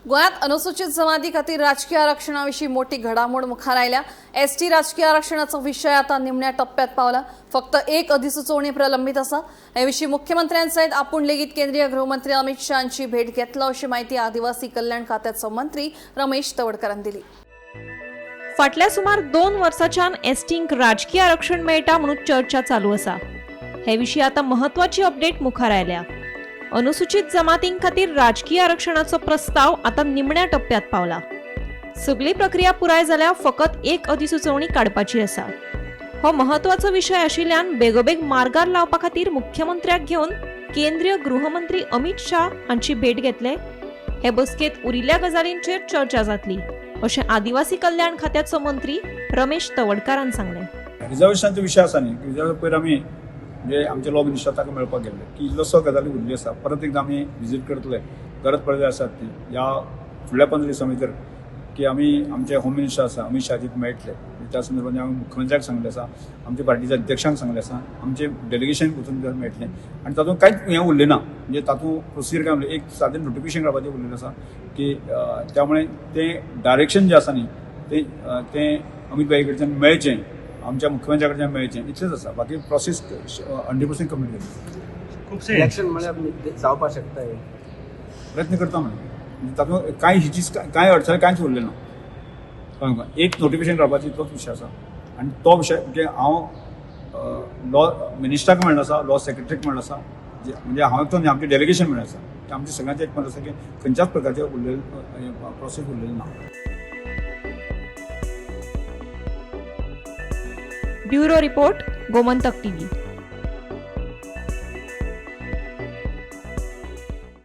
गोंयांत अनुसूचित जमाती खातीर राजकीय आरक्षणा विशीं मोठी घडामोड मुखार आयल्या. एसटी राजकीय आरक्षणाचो विशय आता निमण्या टप्प्यात पावला. फक्त एक अधिसुचोवणी प्रलंबित आसा. हे विशीं मुख्यमंत्र्यां सयत आपूण लेगीत केंद्रीय गृहमंत्री अमित शहा हांची भेट घेतला अशी माहिती आदिवासी कल्याण खात्याचो मंत्री रमेश तवडकरान दिली. फाटल्या सुमार 2 वर्साच्यान एसटींक राजकीय आरक्षण मेळटा म्हणून चर्चा चालू आसा. हे विशीं आतां म्हत्वाची अपडेट मुखार आयल्या. अनुसूचित जमातीं खातीर राजकीय आरक्षणाचो प्रस्ताव आतां निमण्या टप्प्यात पावला. सगळी प्रक्रिया पुराय जाल्या, फकत एक अधिसुचोवणी काडपाची आसा. हो म्हत्वाचो विशय आशिल्ल्यान बेगोबेग मार्गार लावपा खातीर मुख्यमंत्र्याक घेवन केंद्रीय गृहमंत्री अमित शाह हांची भेट घेतले. हे बसकेंत उरिल्ल्या गजालींचेर चर्चा जातली अशें आदिवासी कल्याण खात्याचो मंत्री रमेश तवडकारान सांगलें. रिजर्वेशनाचो विशय आसा न्ही, रिजर्व पयर आमी म्हणजे आमचे लॉ मिनिस्टर ताका मेळपाक गेल्ले की इल्लोसो गजाली उरली आसा, परत एकदां आमी विजीट करतले, गरज पडले आसात ती ह्या फुडल्या 15 दिसां भितर की आमी आमचे होम मिनिस्टर आसा अमीत शहाजीक मेळटले. त्या संदर्भात आमी मुख्यमंत्र्याक सांगलें आसा, आमच्या पार्टीच्या अध्यक्षांक सांगलें आसा, आमचे डेलिगेशन वचून मेळटलें आनी तातूंत कांयच हें उरलें ना, म्हणजे तातूंत प्रोसिजर काय उरलें, एक सादें नोटिफिकेशन काडपाचें उरलेलें आसा की त्यामुळे तें डायरेक्शन जें आसा न्ही तें अमीत भाई कडच्यान मेळचें, आमच्या मुख्यमंत्र्या कडच्यान मेळचें, इतलेंच आसा. बाकी प्रोसेस 100% कंप्लीट जाली. खुबशे इलेक्शन म्हळ्यार जावपाक शकता हे. प्रयत्न करता म्हणून तातूंत कांय हिचीच कांय अडचण कांयच उरलें ना. एक नोटिफिकेशन काडपाचो इतलोच विशय आसा आनी तो विशय म्हणजे हांव लॉ मिनिस्टराक मेळ्ळो आसा, लॉ सेक्रेटरीक मेळ्ळो आसा, म्हणजे हांव एकटो न्ही, आमचें डेलिगेशन मेळ्ळें आसा. ते आमचें सगळ्यांचें एक मत आसा की खंयच्याच प्रकारचें उरलेलें प्रोसेस उरलेलें ना. Bureau report, Gomantak TV.